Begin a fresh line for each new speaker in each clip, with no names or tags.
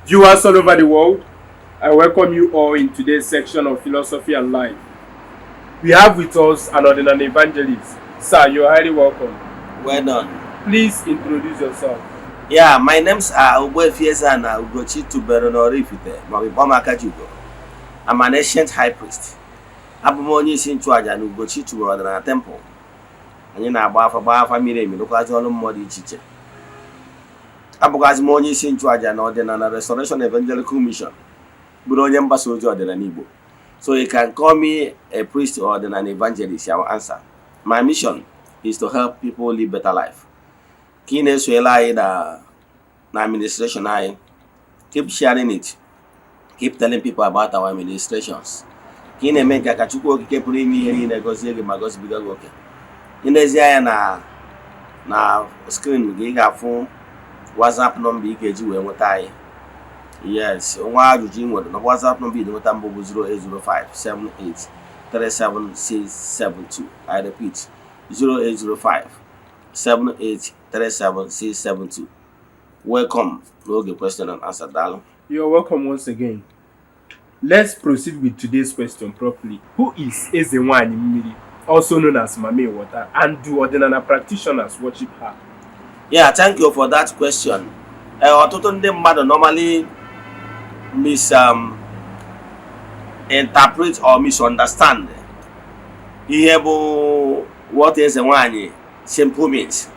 Viewers all over the world, I welcome you all in today's section of Philosophy and Life. We have with us an Odinani evangelist. Sir, you are highly welcome.
Well done.
Please introduce yourself.
Yeah, my names are Ogbuefi Eze-Ana Ugochi tubelu n'Oraifite maọbụ Ịkpọmaka Jugo. I'm an ancient high priest. Abụ m onye isi nchụaja na Ugochi tubelu ọdịnala temple. Anyị na-agba afa, gbaa afa miri emi, rụkwazi ọrụ mmụọ dị iche iche. Abụgazi m onye isi nchụaja na Ọdịnala Restoration Evangelical Mission, bụrụ onye mgbasa ozi ọdịnala Igbo. So you can call me a priest or an evangelist, I will answer. My mission is to help people live better life. Ka ị na-esonyere anyị na administration anyị, keep sharing it, keep telling people about our administrations. Ka ị na-eme nke a, ka Chukwu Okike pụrụ ime ihe niile gọzie gị ma gọzibiga gị oke. Ị na-ezi anya na screen gị, ị ga-afụ WhatsApp nọmba ị ga-eji wee nweta anyị. Yes, nwa ajụjụ ị nwere na WhatsApp nọmba ị nweta mbụ bụ 0805 7837672. I repeat, 0805 7837672. Welcome n'oge question and answer. Daalụ.
You're welcome once again. Let's proceed with today's question properly. Who is Ezenwanyi Mmiri, also known as Mami Water, and do Odinana practitioners worship her?
Yeah, thank you for that question. Ọtụtụ ndị mmadụ normally mis interpret or misunderstand ihe bụ what eze nwanyị simple means.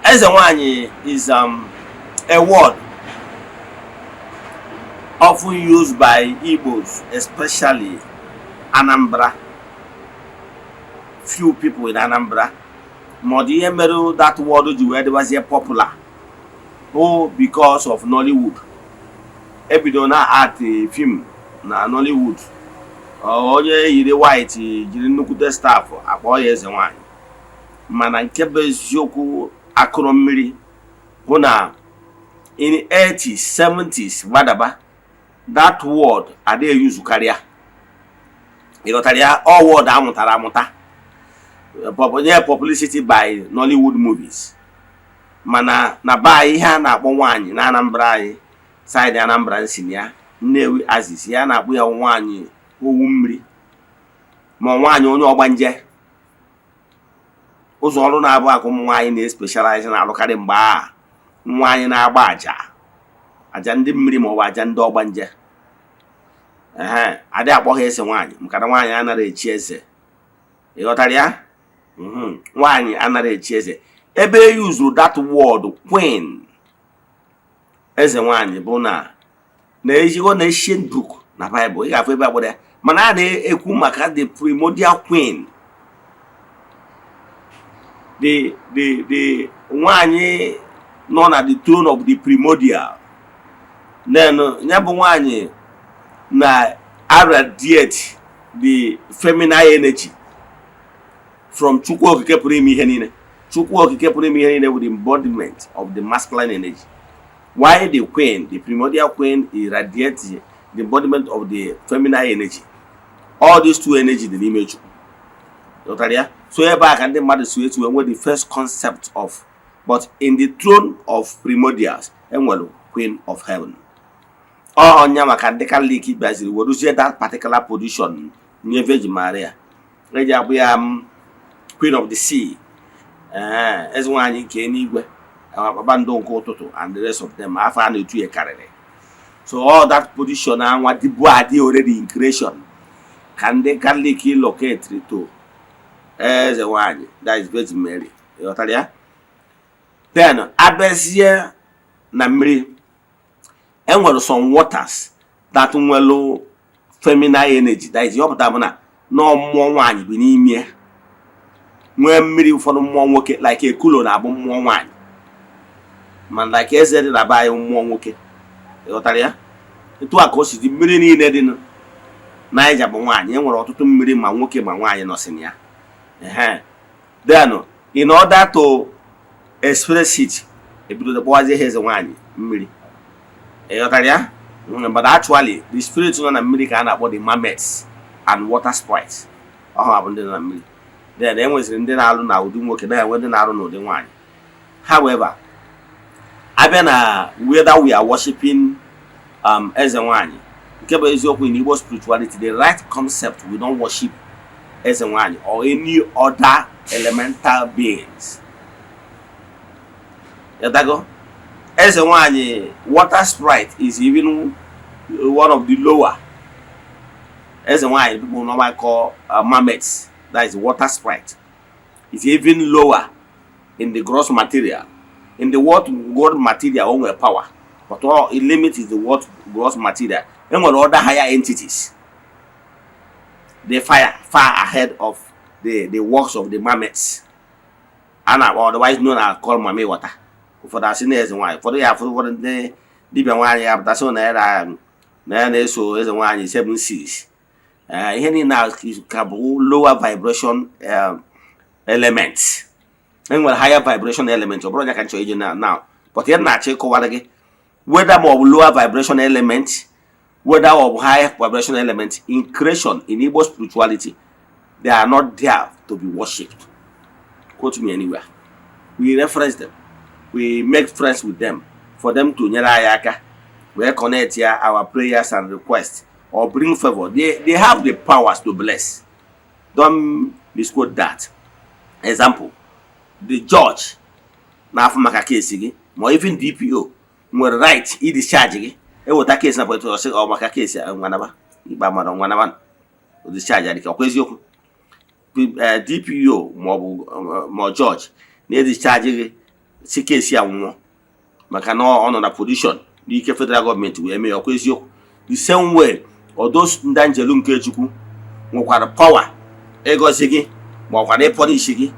Eze nwanyị is a word often used by Igbos, especially Anambra, few people in Anambra. Ma ọ dị ihe mere that word ji wee dịbazie popular bụ because of Nollywood. Ebido na act film na Nollywood, onye yiri white jiri nnukwute staff, akpọọ ya eze nwanyị. Mana nke bụ eziokwu akụrụ mmiri bụ na in 80s, 70s gbadaba, that word adịghị use karịa. Ịghọtara ya? All word amụtara amụta nye publicity by Nollywood movies. Mana na be anyị, ihe a na-akpọ nwaanyị na Anambra anyị, side Anambra nsi na ya, Nnewi axis, ya na-akpọ ya nwaanyị owu mmiri ma nwaanyị onye ọgbanje. Ụzọ ọrụ na-abụ akụ ụmụ nwaanyị na-especialize na-alụkarị mgbe a, nwaanyị na-agba aja, aja ndị mmiri maọbụ aja ndị ọgbanje. Ehe, adị akpọ ha eze nwaanyị, maka na nwaanyị anaghị echi eze. Ịghọtara ya? Nwaanyị anaghị echi eze. Ebe e use that word queen, eze nwaanyị, bụ na ezigbo na ancient book na Bible, ị ga-afụ ebe agbara ya. Mana a na-ekwu maka the primordial queen, the nwaanyị nọ na the throne of the primordial. Then ya bụ nwaanyị na radiate the feminine energy from Chukwu Okike pụrụ ime ihe niile. Chukwu Okike pụrụ ime ihe niile with the embodiment of the masculine energy, while the queen, the primordial queen, irradiates the embodiment of the feminine energy. All these two energy dị n'ime Chukwu. Ghọtara ya? So ebe a ka ndị mmadụ si etu enwe the first concept of. But in the throne of primordials, enwere queen of heaven. Ọnya maka ndị Catholic bịaziri weruzie that particular position nye Virgin Maria, eji akpụ ya queen of the sea, ee, eze nwaanyị nke eluigwe, kpakpando nke ụtụtụ and the rest of them. Afọ a na-etu ya karịrị. So all that position anwa dịbu adị already in creation ka ndị Catholic locate to eze nwaanyị, that is Virgin Mary. Ịghọtara ya? Then abịazie na mmiri, enwere some waters that nwelu feminine energy, that is, ọ pụtara bụ na nọọ mmụọ nwaanyị bi n'ime ya. Nwee mmiri ụfọdụ mmụọ nwoke, like ekulo na-abụ mmụọ nwaanyị, mana like eze dị na be anyị, mmụọ nwoke. Ịghọtara ya? Etu a ka o si dị. Mmiri niile dị Naija bụ nwaanyị. E nwere ọtụtụ mmiri, ma nwoke ma nwaanyị nọsị na ya. Ehe, then in order to express it, ebido kpọwazie ha eze nwaanyị mmiri. Ịghọtara ya? But actually the spirit nọ na mmiri ka a na-akpọ the mermaids and water sprites. Ọha bụ ndị nọ na mmiri. Then e nweziri ndị na-alụ na ụdị nwoke, na-enwe ndị na-arụ n'ụdị nwaanyị. However, Abịa na whether we are worshiping eze nwanyị, nke bụ eziokwu, in Igbo spirituality, the right concept, we don't worship eze nwanyị or any other elemental beings. Ịdago eze nwanyị, water sprite is even one of the lower eze nwanyị people normally call mermaids. That is water sprite is even lower in the gross material. In the world god material, o nwere power, but all it limit is the world gross material. E nwere other higher entities, they fire far ahead of the works of the mermaids a na-akpọ, otherwise known as called mami water. Ụfọdụ asị na eze nwaanyị, ụfọdụ ya afụ, ụfọdụ ndị dibịa nwaanyị ya pụtasị na ya na-eso eze nwaanyị seven seas. Ihe niile a ka bụ lower vibration elements. E nwere higher vibration element. Ọ bụrụ ya ka m chọrọ ije na now, but ya na-achọ ịkọwara gị, whether ma ọ bụ lower vibration element, whether ọ bụ higher vibration element, in creation, in Igbo spirituality, they are not there to be worshipped. Quote me anywhere. We reference them, we make friends with them for them to nyere anyị aka wee connect ya our prayers and requests or bring favor. They have the powers to bless. Don't misquote that. Example, the judge na-afụ maka case gị, ma even DPO nwere right i discharge gị. Eweta case na police, ọsị ọ maka case a, nwanaba ikpe amara, nwanaba discharge ya. Dịka ọkwa eziokwu, DPO maọbụ ma judge na-e discharge gị si case ya nwụọ maka na ọ nọ na position n'ike federal gọọmenti wee mee ya. Ọkwa eziokwu? The same way, odos ndị anjelu nke Chukwu nwekwara power ịgọzi gị ma ọkwara ị punish gị.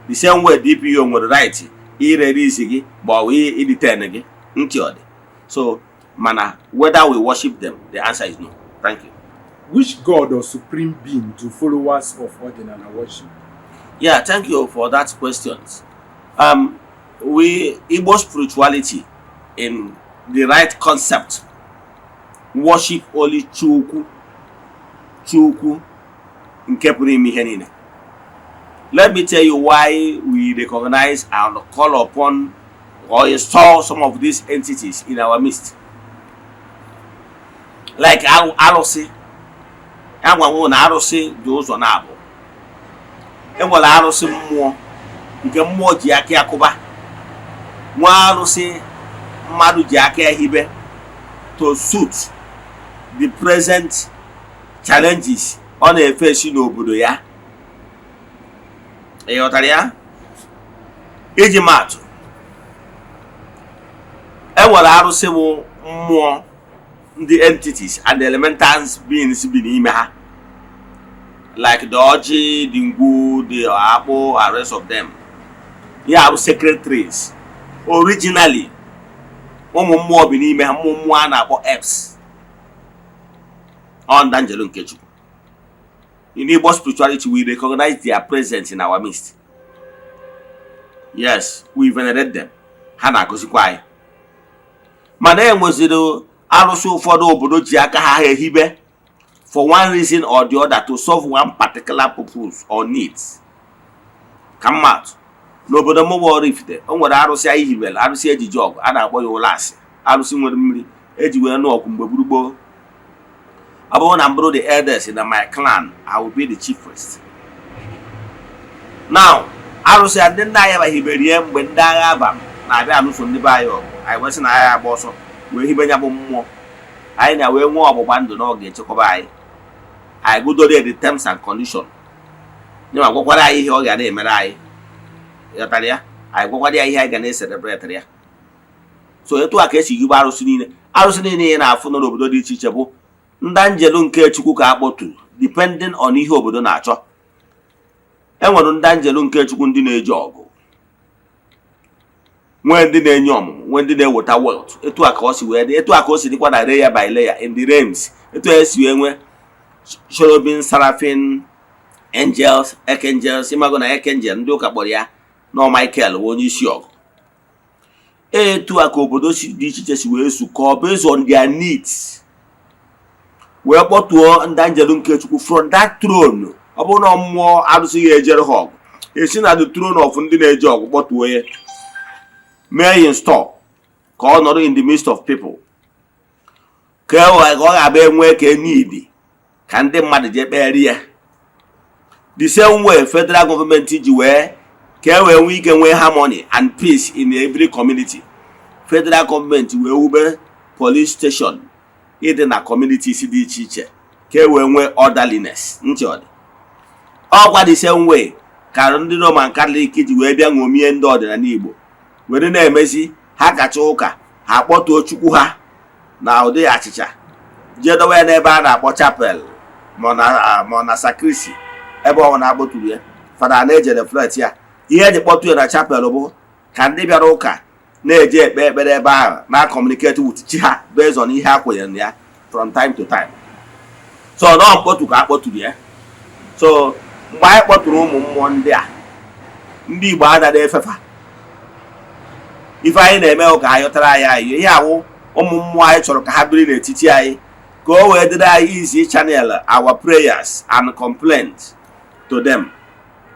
The same way, DPO nwere right i release gị ma ọ bụ i detain gị. Ntị ọ dị so, mana whether we worship them, the answer is no. Thank you.
Which god or supreme being do followers of Odinala worship?
Yeah, thank you for that question. We Igbo spirituality, in the right concept, worship only Chukwu, Chukwu nke pụrụ ime ihe niile. Let me tell you why we recognize and call upon or install some of these entities in our midst. Like arụsị, agwanwo na arụsị dị ụzọ na-abụ. Enwere arụsị mmụọ nke mmụọ ji aka ya kụba, nwa arụsị mmadụ ji aka ya hibe to suit the present challenges ọ na-efesi n'obodo ya. Ị ghọtara ya? Iji maatụ, enwere arụsị bụ mmụọ, ndị entities and elemental beings bi n'ime ha, like the ọjị, the ngwu, the akpụ and rest of them. Ya bụ sacred trees. Originally, ụmụ mmụọ bi n'ime ha, mmụọ mmụọ a na-akpọ elves, ọ ndị anjelu nke Chukwu. In Igbo spirituality, we recognize their presence in our midst. Yes, we venerate them. Ha na-akụzikwa anyị. Mana e nweziri arụsị ụfọdụ obodo ji aka ha ehibe for one reason or the other, to solve one particular purpose or needs. Ka mmadụ n'obodo m bụ Oraifite, o nwere arụsị anyị hibere, arụsị ejiji ọgụ a na-akpọ ya ụlọ asị, arụsị nwere mmiri eji wee nụ ọgụ mgbe gburugburu. Ọ bụrụ na m bụrụ the eldest in my clan, I will be the chief priest. Now, arụsị a, ndị nna anyị hibere ya mgbe ndị agha Abam na-abịa alụso ndị be anyị ọgụ. Anyị wee sị na agha agba ọsọ wee hibe ya bụ mmụọ anyị na wee nwee ọgbụgba ndụ na ọ ga-echekwaba anyị. Anyị gụdoro ya the terms and condition nye, ma gwakwara anyị ihe ọ ga na-emere anyị. Ghọtara ya? Anyị gwakwara ya ihe anyị ga na-e celebrate ya. So etu a ka esi hibe arụsị niile. Arụsị niile ị na-afụ nọ n'obodo dị iche iche bụ ndị anjelu nke Chukwu ka a kpọturu, depending on ihe obodo na-achọ. E nwere ndị anjelu nke Chukwu ndị na-eji ọgụ, nwee ndị na-enye ọmụmụ, nwee ndị na-eweta wealth. Etu a ka ọ si wee dị, etu a ka o si dịkwa na layer by layer in the realms. Etu a esi wee nwee cherubim, seraphim, angels, archangels. Ịmago na archangel, ndị ụka kpọrọ ya nọ Michael, bụ onye isi ọgụ. Etu a ka obodo si dị iche iche si wee zukọ based on their needs, wee kpọtuo ndị anjelu nke Chukwu from that throne. Ọ bụrụ na mmụọ arụsị ya ejere ha ọgụ, esi na the throne of ndị na-eje ọgụ kpọtuo ya, mee ya install. Ka ọ nọrọ in the midst of people, ka e wee ka ọ ga-abụ enwee ka enidi ka ndị mmadụ jee kpere ya. The same way federal government ji wee ka e wee nwee ike nwee harmony and peace in every community, federal government wee wube police station ịdị na communities dị iche iche ka e wee nwee orderliness. Ntị ọ dị ọkwa. The same way ka ndị Roman Catholic ji wee bịa ṅomie ndị ọdịnala Igbo were na-emezi ha kacha ụka, ha kpọtuo Chukwu ha na ụdị achịcha, jee dowe ya n'ebe a na-akpọ chapel ma ọ na sacristy. Ebe ọ na-akpọturu ya, fada na-eje reflect ya. Ihe eji kpọtụ ya na chapel bụ ka ndị bịara ụka na-eje ekpe ekpere ebe ahụ, na communicate with chi ha based on ihe ha kwenyere na ya from time to time. So nọ mkpọtu ka a kpọturu ya. So mgbe anyị kpọtụrụ ụmụ mmụọ ndị a, ndị Igbo anaghị efefa. Ife anyị na-eme bụ ka ha yọtara anyị anyị ihe awụ ụmụ mmụọ anyị chọrọ ka ha biri n'etiti anyị, ka o wee dịrị anyị easy channel our prayers and complaints to them,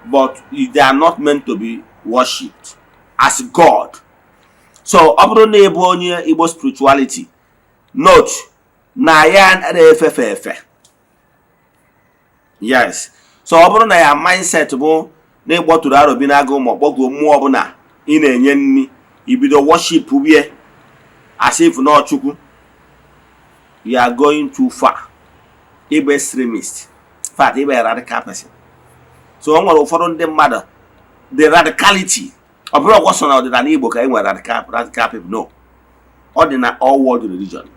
but they are not meant to be worshipped as God. So ọ bụrụ na ị bụ onye Igbo spirituality, note na ya anaghị efefe efe. Yes, so ọ bụrụ na ya mindset bụ na ịkpọtụrụ arọbi n'agụ ma ọ kpọkuo mmụọ ọbụla ị na-enye nri, ibido worship wie as if na Chukwu, you are going too far. Ịbụ extremist, in fact, ịbụ a radical person. So o nwere ụfọdụ ndị mmadụ, the radicality, ọ bụrụ ọgwọ so na ọdịnala Igbo ka e nwere radical people. No, ọ dị na all world religion.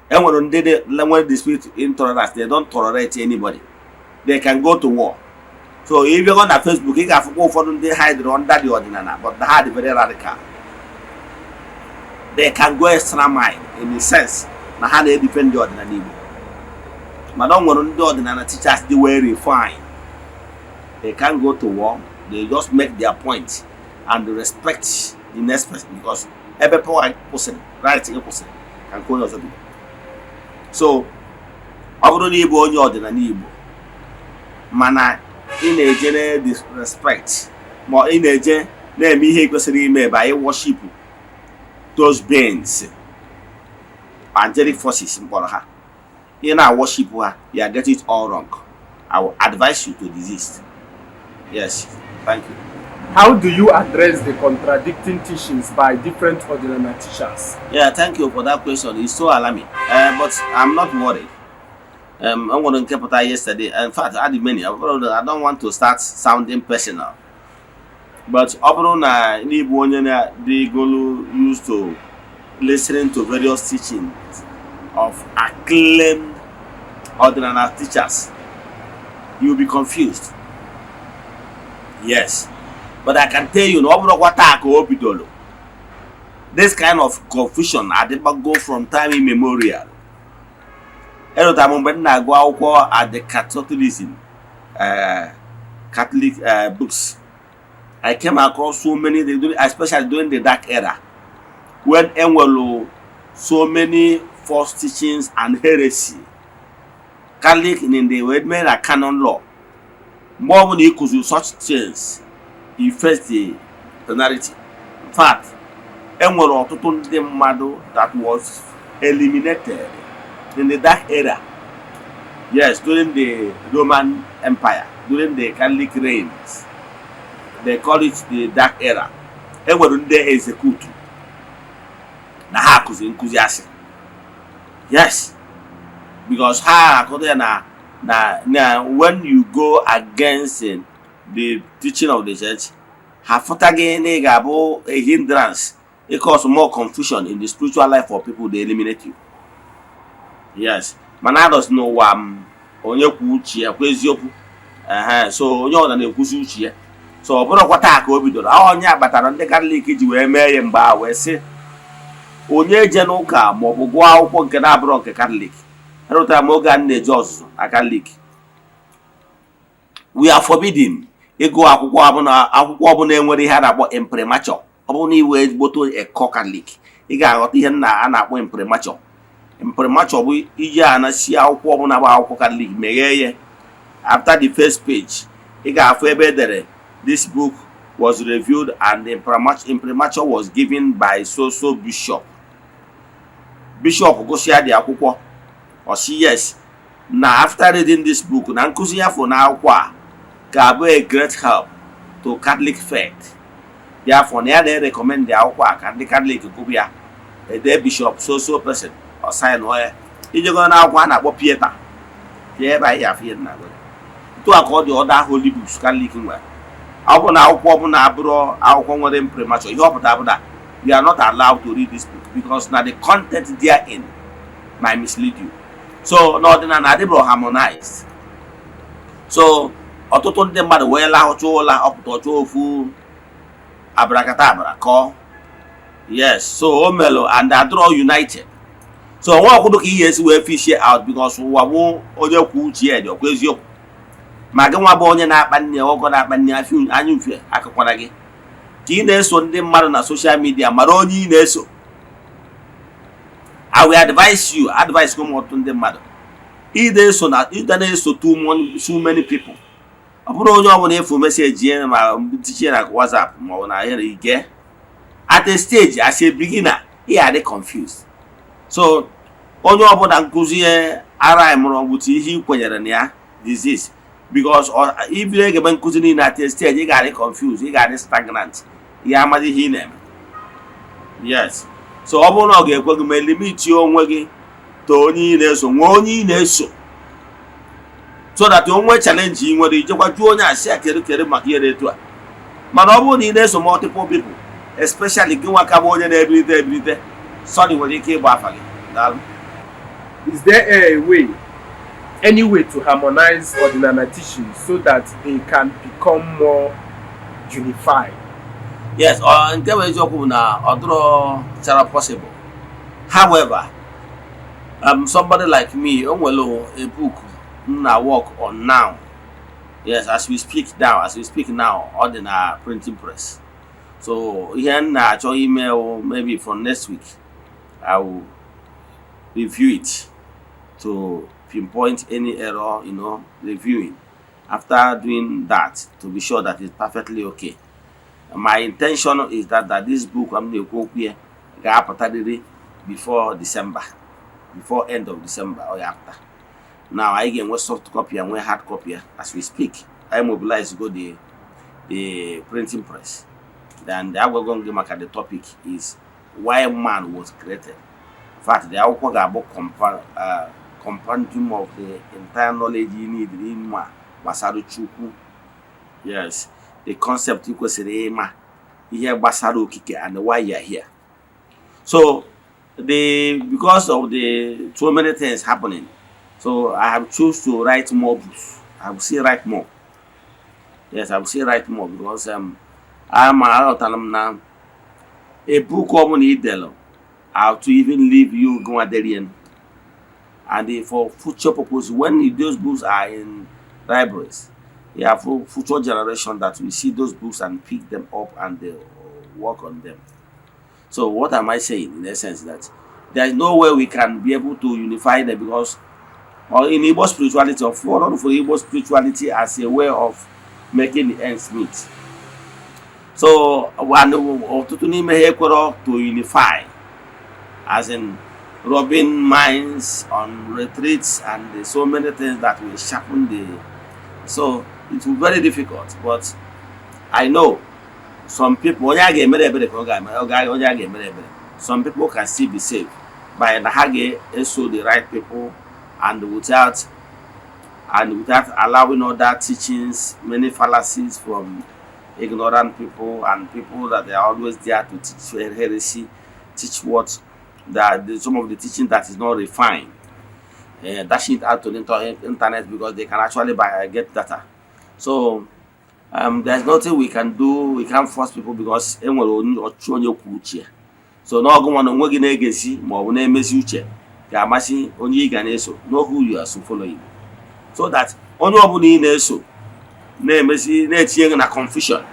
E nwere ndị dị nwere the spirit intolerance. They don't tolerate anybody. They can go to war. So ị bịago na Facebook, ị ga-afụkwa ụfọdụ ndị hide under the ọdịnala, but ha dị very radical. They can go extra mile in the sense na ha na-edefend ndị ọdịnala Igbo. Mana ọ nwere ndị ọdịnala teachers dị well refined. They can go to war. They just make their point and respect the next person, because ebe power kwụsịrị, right gị kwụsịrị ka nke onye ọzọ bido. So ọ bụrụ na ị bụ onye ọdịnala Igbo, mana ị na-eje na disrespect ma ị na-eje na-eme ihe kwesịrị ime by worship those beings, angelic forces mkpọrọ ha, ị na-worship ha, you are getting it all wrong. I will advise you to desist. Yes, thank you.
How do you address the contradicting teachings by different Odinana teachers?
Yeah, thank you for that question. It's so alarming. But I'm not worried. I'm going to keep it yesterday. In fact, I had many. I don't want to start sounding personal. But ọ bụrụ na n'ịbụ onye na-adịgolu used to listening to various teachings of acclaimed Odinana teachers, you will be confused. Yes. But I can tell you, na ọ bụrụkwa taa ka o bidoro. This kind of confusion adịbago from time immemorial. Erutara m mgbe m na-agụ akwụkwọ at the Catholicism, Catholic books. I came across so many, especially during the Dark Era, when enwelu so many false teachings and heresy. Catholic in the way made a canon law. Mgbe ọbụla ị kụziri such things, you face the penalty. In fact, enwere ọtụtụ ndị mmadụ that was eliminated in the Dark Era. Yes, during the Roman Empire, during the Catholic reigns, they call it the Dark Era. Enwere ndị execute na ha kụziri nkụzi asị. Yes, because ha akụta ya na when you go against the teaching of the church, ha fụta gị na ị ga-abụ a hindrance, it cause more confusion in the spiritual life of people, they eliminate you. Yes, mana adọs n'ụwa m, onye kwuo uche ya kwa eziokwu. Ehe, so onye ọbụla na-ekwuzi uche ya. So ọ bụrụkwa taa ka o bidoro. Ahụ onye kpatara ndị Katọlik ji wee mee ya mgbe a wee sị onye je n'ụka maọbụ gụọ akwụkwọ nke na-abụrọ nke Katọlik. Erụtara m oge a na-eje ọzụzụ na Katọlik, we are forbidden ịgụ akwụkwọ ọbụla, akwụkwọ ọbụla enwere ihe a na-akpọ imprimatur. Ọ bụrụ na iwe ezigbote eko Katọlik, ị ga-aghọta ihe nna a na-akpọ imprimatur. Imprimatur bụ iji anasi akwụkwọ ọbụla bụ akwụkwọ Katọlik, meghee ya, after the first page, ị ga-afụ ebe edere "This book Was reviewed and the imprimatur was given by so so bishop. Bishop gụsịa dị akwụkwọ, ọ sị yes, na after reading this book, na nkụzi ya fụ na akwụkwọ a ga-abụ a great help to Catholic faith. Therefore, na ya na-recommend akwụkwọ a ka ndị Catholic gụbụ ya. Ede bishop so so person, ọ sign ya. Ijego na akwụkwọ a na-akpọ Pieta pịa ebe anyị afụ ihe na etu a ka ọ dị. Other holy books Catholic nwere, ọ bụ na akwụkwọ ọbụla abụrụ akwụkwọ nwere imprimatur, ihe ọ pụtara bụ na you are not allowed to read this book because na the content therein might mislead you. So n'ọdịnala adịbụrụ harmonized, so ọtụtụ ndị mmadụ wee lahụcha ụla, ọpụta ọchọ ofu abracadabra kọọ. Yes, so o melụ and adịrọ united. So onwe ọkwụdo ka ihe esi wee fish out because ụwa bụ onye kwuo uche ya dị ọkwa eziokwu. Ma gị nwa bụ onye na-akpa nne ọgọ na-akpa nne afọ anya mfe akụkwara gị ka ị na-eso ndị mmadụ na social media, mara onye ị na-eso. I will advise you, advise ụmụ ọtụtụ ndị mmadụ ị na-eso na ị na-eso too many people. Ọ bụrụ onye ọbụla efu message ya ma tinye na WhatsApp ma ọ bụ na ya ige, at a stage, as a beginner, ị adị confused. So onye ọbụla nkụzi ara mụrụ bụta ihe ị kwenyere na ya disease because ibido egebe nkụzi niile, at a stage ị ga-adị confused, ị ga-adị stagnant, ya amaghị ihe ị na-eme. Yes, so ọ bụrụ na ọ ga-ekwe gị mee, limit onwe gị to onye ị na-eso, nwee onye ị na-eso, so that o nwee challenge ị nwere, ijekwa jụọ onye asị ya kere kere maka ihe dị etu a. Mana ọ bụrụ na ị na-eso multiple people, especially gị nwa ka bụ onye na-ebilite ebilite, sorry, nwere ike ịgba afa gị. Daalụ.
Is there a way, any way to harmonize Odinana teachings so that they can become more unified?
Yes, ọ nke bụ eziokwu bụ na ọ dịrọ chara possible. However, somebody like me, o nwere a book m na work on now. Yes, as we speak now, ọ dị na printing press. So ihe m na-achọ ime wụ, maybe for next week, I will review it to pinpoint any error, reviewing. After doing that, to be sure that it's perfectly okay. My intention is that this book I'm na-ekwu okwu ya ga-apụtarịrị before December, before end of December ọ ga-apụta. Now anyị ga-enwe soft copy and nwee hard copy ya. As we speak, I mobilize go the printing press. Then the agwago m gị maka the topic is why man was created. In fact, the akwụkwọ ga-abụ compendium of the entire knowledge you need ịma gbasara Chukwu. Yes, the concept ị kwesịrị ịma ihe gbasara okike and why you are here. So the because of the so many things happening, so I have chose to write more books. I will still write more. Yes, I will still write more because ama aghọtara m na a book ọbụla ị delu how to even leave you gụnwa and for future purpose, when those books are in libraries, yeah, for future generation that will see those books and pick them up and they work on them. So what am I saying in essence? That there is no way we can be able to unify them because or in Igbo spirituality, or for Igbo spirituality as a way of making the ends meet. So and ọtụtụ n'ime ha ekwerọ to unify, as in rubbing minds on retreats and so many things that will sharpen the, so it will be very difficult. But I know some people, onye a ga-emere ebere ka ọ ga-eme ọ ga onye a ga-emere ebere, some people can still be saved by na ha ga-eso the right people and without allowing other teachings, many fallacies from ignorant people and people that they are always there to teach heresy, teach what that the, some of the teaching that is not refined, dashing it out to the internet because they can actually buy get data. So there's nothing we can do. We can't force people because e nwere onye ọchụ onye kwuo uche. So n'ọgụ nwa na onwe gị na-egezi ma ọ bụ na-emezi uche ga-amasị onye ị ga na-eso. Know who you are so following, so that onye ọbụla ị na-eso na-emezi na-etinye gị na confusion.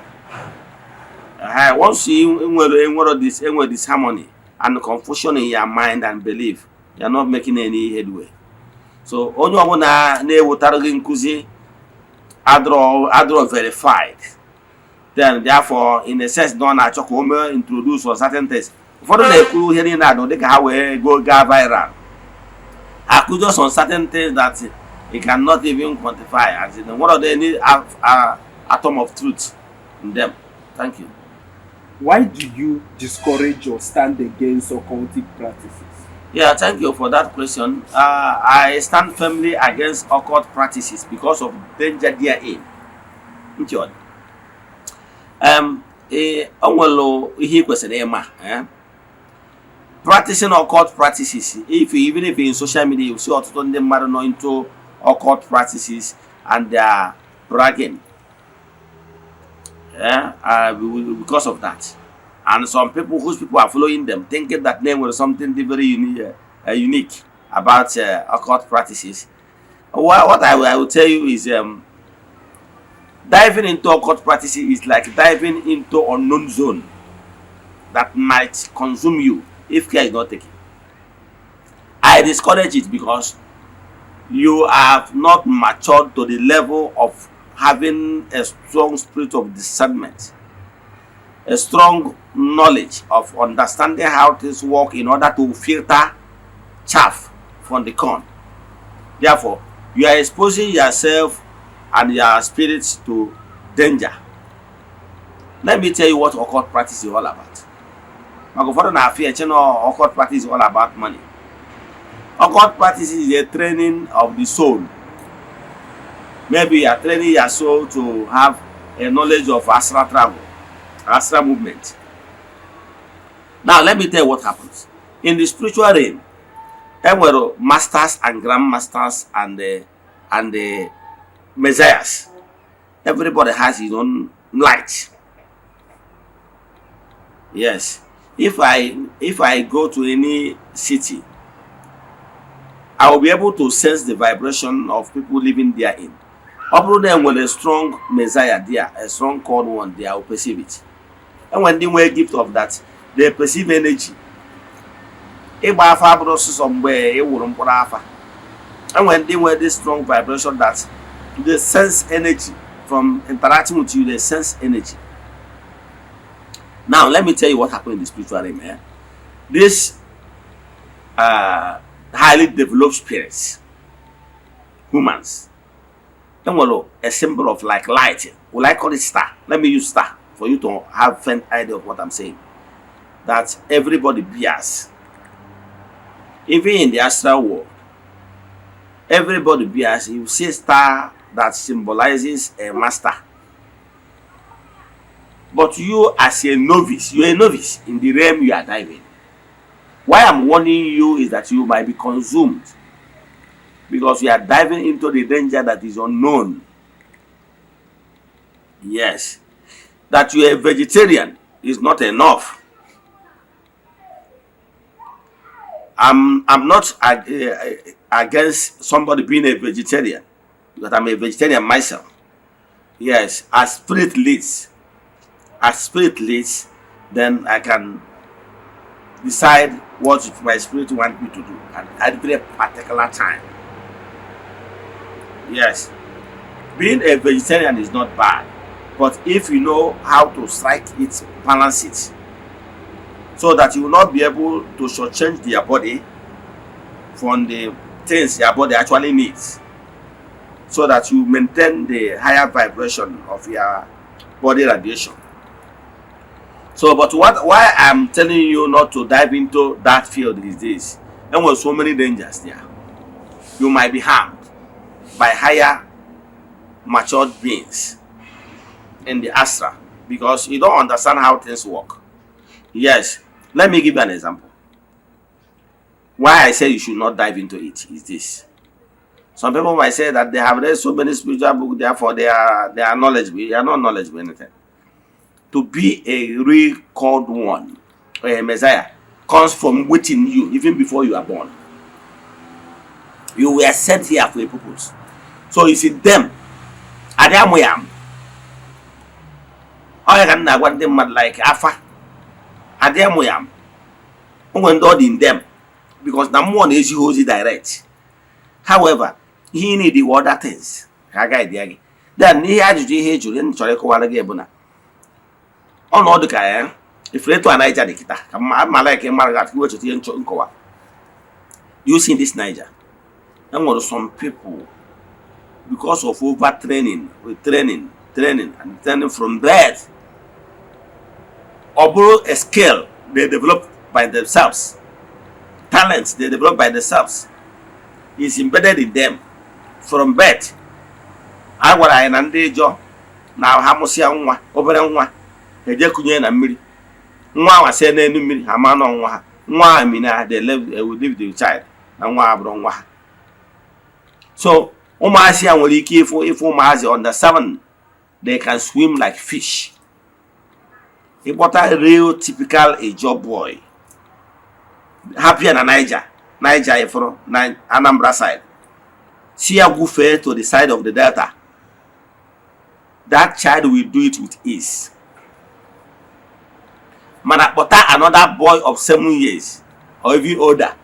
Once you enwere this enwere disharmony and confusion in your mind and belief, you are not making any headway. So onye ọbụla na-ewetara gị nkụzi adịrọ verified. Then therefore, in a sense, na ọ na-achọ ka o mee introduce on certain things. Ụfọdụ na-ekwu ihe niile adụ dịka ha wee go gaa viral, akụjọ some certain things that you cannot even quantify, as in one of the any atom of truth in them. Thank you.
Why do you discourage or stand against occultic practices?
Yeah, thank you for that question. I stand firmly against occult practices because of danger therein. Ntị ọ dị. O nwere ihe ị kwesịrị ịma, eh? Practicing occult practices, if you, even if in social media you see ọtụtụ ndị mmadụ nọ into occult practices and they are bragging, yeah, because of that. And some people whose people are following them, thinking that they were something very unique about occult practices. What I will tell you is diving into occult practices is like diving into unknown zone that might consume you if care is not taken. I discourage it because you have not matured to the level of having a strong spirit of discernment, a strong knowledge of understanding how things work in order to filter chaff from the corn. Therefore, you are exposing yourself and your spirits to danger. Let me tell you what occult practice is all about. Maka ụfọdụ na-afịa eche na occult practice is all about money. Occult practice is a training of the soul. Maybe you are training your soul to have a knowledge of astral travel, astral movement. Now, let me tell you what happens. In the spiritual realm, there were masters and grandmasters and the messiahs. Everybody has his own light. Yes. If I go to any city, I will be able to sense the vibration of people living therein. Ọ bụrụ na enwere strong messiah there, a strong called one there, I will perceive it. Enwere ndị nwere gift of that, they perceive energy. Ịgba afa abụrụ ọsụsọ mgbe ị wụrụ mkpụrụ afa. Enwere ndị nwere this strong vibration that they sense energy from interacting with you, they sense energy. Now, let me tell you what happened in the spiritual realm. Eh? This highly developed spirits, humans, enwere a symbol of like light. Will I call it star? Let me use star for you to have faint idea of what I'm saying. That everybody bears. Even in the astral world, everybody bears. You see a star that symbolizes a master. But you as a novice, you're a novice in the realm you are diving. Why I'm warning you is that you might be consumed because you are diving into the danger that is unknown. Yes. That you are a vegetarian is not enough. I'm not against somebody being a vegetarian because I'm a vegetarian myself. Yes, as spirit leads, then I can decide what my spirit want me to do at every particular time. Yes, being a vegetarian is not bad, but if you know how to strike it, balance it, so that you will not be able to shortchange their body from the things your body actually needs, so that you maintain the higher vibration of your body radiation. So, but what why I'm telling you not to dive into that field is this: there were so many dangers there. You might be harmed by higher matured beings in the astral because you don't understand how things work. Yes, let me give you an example. Why I say you should not dive into it is this. Some people might say that they have read so many spiritual books, therefore they are knowledgeable. They are not knowledgeable anything. To be a real called one or a Messiah comes from within you, even before you are born. You were sent here for a purpose. So it's in them. Adị amụ ya amụ. Ọ ya ka m na-agwa ndị mmadụ, like afa adị amụ ya amụ. O nwere ndị ọ dị in them because na mmụọ na-ezi ha ozi direct. However, ihe ị need were other things ka a guide ya gị. Then n'ihe ajụjụ ihe ị jụrụ, m chọrọ ịkọwara gị bụ na Ọnọdụ ka ya ifere etu a Niger dị kịta ka mma like mara ga iwecheta ihe nchọ nkọwa. You see this Niger, enwere some people, because of over training, training, training and training from birth, ọ bụrụ a skill they develop by themselves, talents they develop by themselves, is embedded in them from birth. A gwara anyị na ndị Ijọ na ha mụsịa nwa, obere nwa, eje kụnye na mmiri, nwa ahụ sie n'elu mmiri, ha ma nọ nwa ha, nwa ahụ mina, they will leave the child na nwa ha bụrụ nwa ha. So ụmụazị ya nwere ike ịfụ ụmụazị under 7, they can swim like fish. Ịkpọta real typical Ijaw boy, hapịa na Niger, Niger ifụrụ na Anambra side, si ya gwufee to the side of the delta, that child will do it with ease. Mana kpọta another boy of 7 years or even older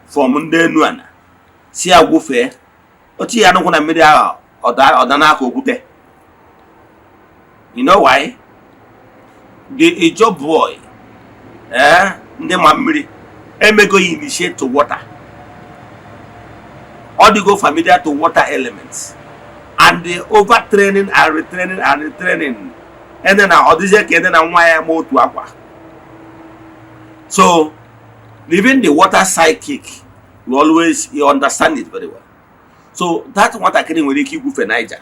from ndị enu ana, si ya gwufee, otu ya nụkwụ na mmiri ahụ, ọda n'aka okwute. You know why? The Ijaw boy, ndị ma mmiri emego ya initiate to water, ọ dịgo familiar to water elements, and the overtraining and retraining and retraining ene na ọ dịzie ka ene na nwa ya ma otu akwa. So even the water psychic you always, you understand it very well. So that nwatakịrị nwere ike igwufe Niger,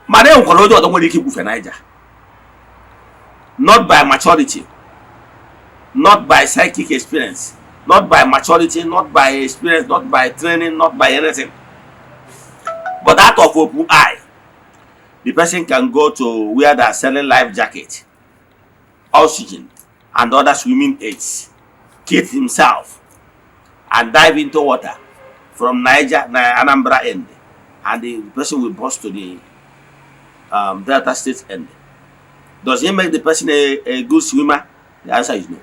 mana e nwekwara onye ọzọ nwere ike igwufe Niger, not by maturity, not by psychic experience, not by maturity, not by experience, not by training, not by anything, but out of open eye. The person can go to where they are selling life jacket, oxygen and other swimming aids, kit himself and dive into water from Niger na Anambra end, and the person will burst to the Delta State end. Does it make the person a good swimmer? The answer is no.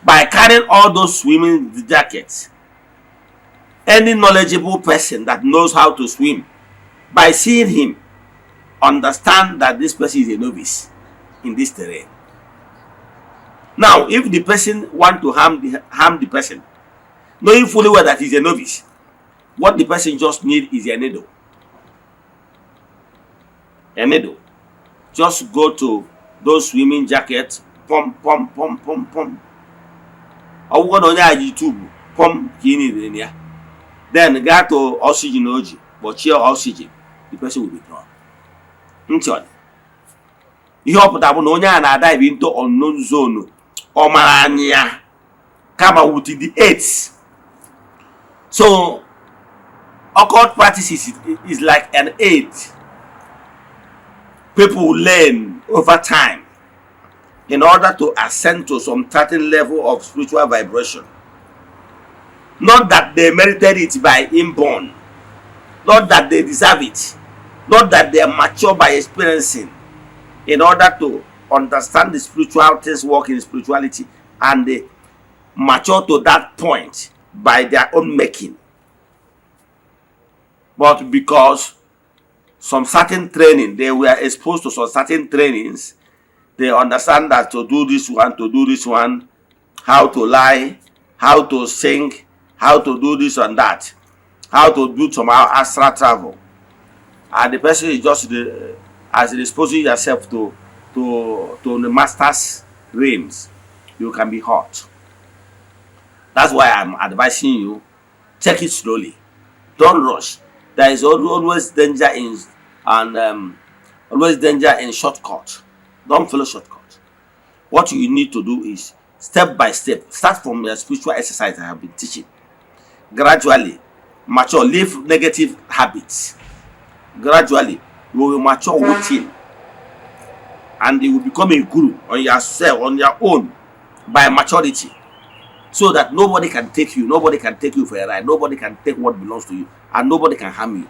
By carrying all those swimming jackets, any knowledgeable person that knows how to swim, by seeing him, understand that this person is a novice in this terrain. Now, if the person want to harm the person, knowing fully well that he's a novice, what the person just need is a needle. A needle. Just go to those swimming jackets, pump, pump, pump, pump, pump. Ọ bụrụ na onye a ji tube pump ka ị niile ya, then gaa to oxygen o ji kpọchie oxygen, the person will be drawn. Ntị ọ dị. Ihe ọ pụtara bụ na onye a na-adive into unknown zone, ọ mara anya ya kama with the aids. So occult practices is like an aid people learn over time in order to ascend to some certain level of spiritual vibration. Not that they merited it by inborn, not that they deserve it, not that they are mature by experiencing in order to understand the spiritual things work in spirituality, and they mature to that point by their own making, but because some certain training, they were exposed to some certain trainings, they understand that to do this one, to do this one, how to lie, how to sing, how to do this and that, how to do some astral travel, and the person is just as exposing yourself to the master's realms, you can be hurt. That's why I'm advising you, take it slowly. Don't rush. There is always danger in and always danger in shortcut. Don't follow shortcut. What you need to do is step by step. Start from the spiritual exercise I have been teaching. Gradually mature. Leave negative habits. Gradually you will mature within and you will become a guru on yourself, on your own, by maturity, so that nobody can take you, nobody can take you for a ride, nobody can take what belongs to you, and nobody can harm you,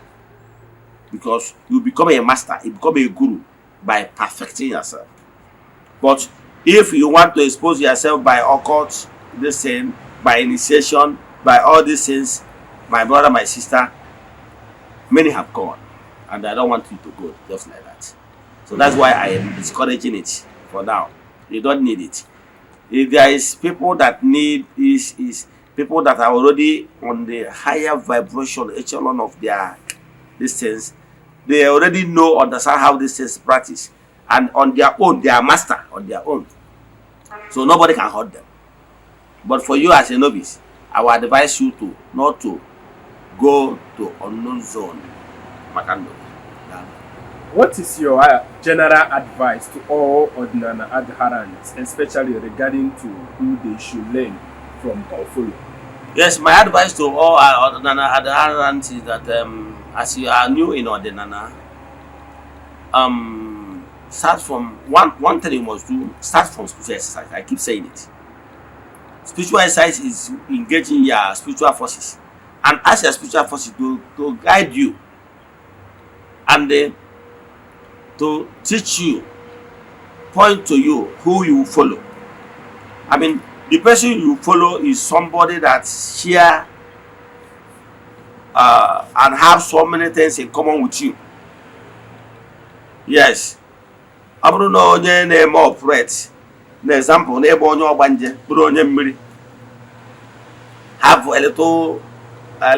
because you become a master, you become a guru by perfecting yourself. But if you want to expose yourself by occult this thing, by initiation, by all these things, my brother, my sister, many have gone, and I don't want you to go just like that. So that's why I am discouraging it for now. You don't need it. If there is people that need is people that are already on the higher vibration echelon of their these things. They already know, understand how this things practice, and on their own they are master on their own, so nobody can hurt them. But for you as a novice, I will advise you to not to go to unknown zone maka ndụ gị. Daalụ.
What is your general advice to all Odinani adherents, especially regarding to who they should learn from or follow?
Yes, my advice to all our Odinana adherents is that as you are new in Odinana, start from one thing you must do: start from spiritual exercise. I keep saying it. Spiritual exercise is engaging your spiritual forces and ask your spiritual forces to guide you and to teach you, point to you who you follow. I mean, the person you follow is somebody that share and have so many things in common with you. Yes, ọ bụrụ na onye na-eme operate na example n'ebe onye ọgbanje bụrụ onye mmiri, have a little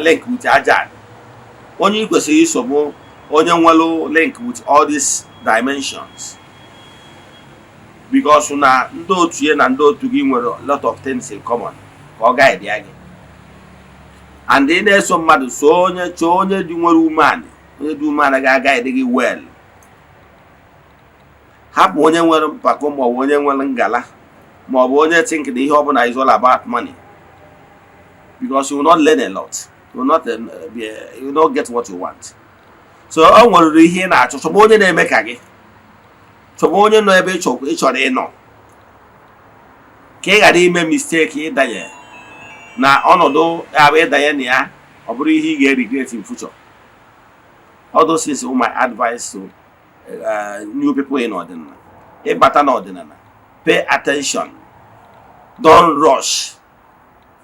link with aja, onye ị kwesịrị iso bụ onye nwere link with all these dimensions, because na ndị otu ya na ndị otu gị nwere a lot of things in common ka ọ guide ya gị. And ị na-eso mmadụ, so onye chọọ onye dị nwere umeanị, onye dị umeanị ga-aguide gị well. Hapụ onye nwere mpako maọbụ onye nwere ngala maọbụ onye think na ihe ọbụla is all about money, because you will not learn a lot, you will not get what you want. So o nwere ihe ị na-achọ, chọba onye na-eme ka gị, chọba onye nọ ebe ị chọrọ ịnọ, ka ị ghara ime mistake ịdanye na ọnọdụ abụ ịdanye na ya, ọ bụrụ ihe ị ga-regret in future. All those things were my advice to new people in ọdịnala. Ịbata n'ọdịnala, pay attention, don't rush,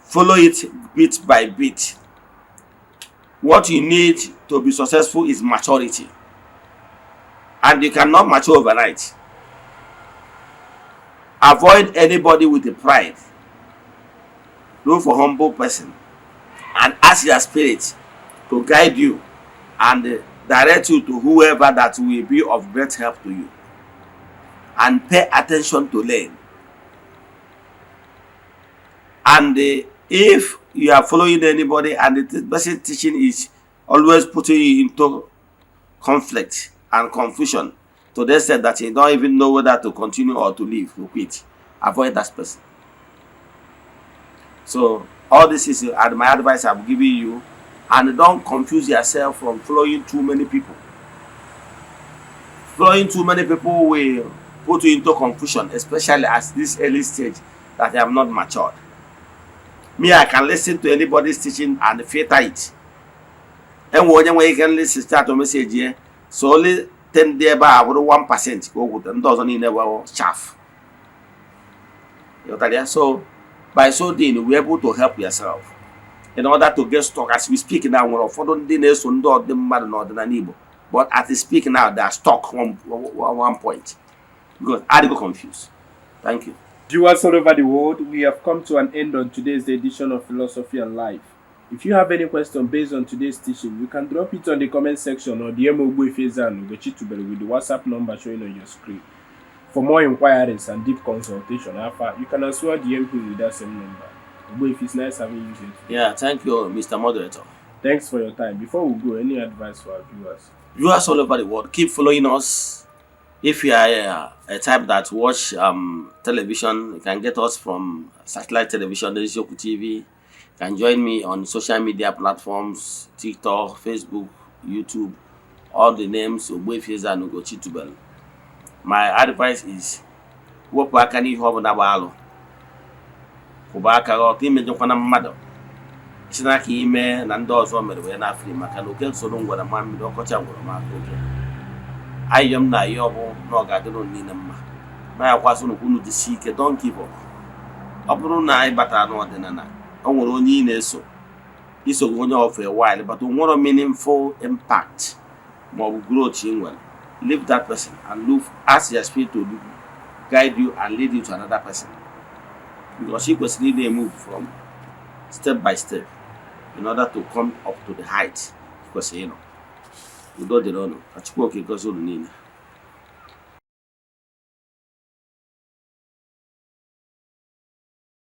follow it bit by bit. What you need to be successful is maturity, and you cannot mature overnight. Avoid anybody with a pride. Look for humble person and ask your spirit to guide you and direct you to whoever that will be of great help to you, and pay attention to learn. And if you are following anybody and the person teaching is always putting you into conflict and confusion to the extent that you don't even know whether to continue or to leave, to quit, avoid that person. So all this is my advice I'm giving you. And don't confuse yourself from following too many people. Following too many people will put you into confusion, especially at this early stage that you have not matured. Me, I can listen to anybody's teaching and filter it. Enwe onye nwere ike listen chat message ya, so only 10 dị ebe a bụrụ 1% ka o gwute, ndị ọzọ niile bụ chaff. Ịghọtara ya? So by so doing, you will able to help yourself in order to get stuck. As we speak now, nwere ụfọdụ ndị na-eso ndị ọdị mmadụ n'ọdịnala Igbo, but as we speak now, they are stuck one point because I go confused. Thank you.
Viewers all over the world, we have come to an end on today's edition of Philosophy and Life. If you have any question based on today's teaching, you can drop it on the comment section or DM Ogbuefi Eze-Ana Ugochi Tubelu with the WhatsApp number showing on your screen. For more inquiries and deep consultation, Alpha, you can as well DM him with that same number. Ogbuefi, it's nice having you here today.
Yeah, thank you, Mr. Moderator.
Thanks for your time. Before we go, any advice for our viewers?
Viewers all over the world, keep following us. If you are a type that watch television, you can get us from satellite television, Ezioku TV. You can join me on social media platforms, TikTok, Facebook, YouTube, all the names Ogbuefi Eze-Ana Ugochi Tubelu. My advice is, wepụ aka n'ihe ọbụla bụ alụ, kwụba aka gị ọtọ, imejọkwana mmadụ si n'aka ime na ndị ọzọ mere wee na-afri, maka na oke soro ngwere ma mmiri ọkọcha ngwere ma aka oke. Ayịyọ m na ayọ bụ na ọ ga-adịrị unu niile mma, na ya kwasị unu unu jisie ike. Don't give up. Ọ bụrụ na anyị batara n'ọdịnala, o nwere onye ị na-eso, iso onye of a while, but o nwere meaningful impact ma ọ bụ growth ị nwere. Leave that person and look, ask your spirit to guide you and lead you to another person, because ị kwesịrị ị na-move from step by step in order to come up to the height ị kwesịrị ịnọ. Udo dịrị unu. Ka Chukwu Okike gozie unu niile.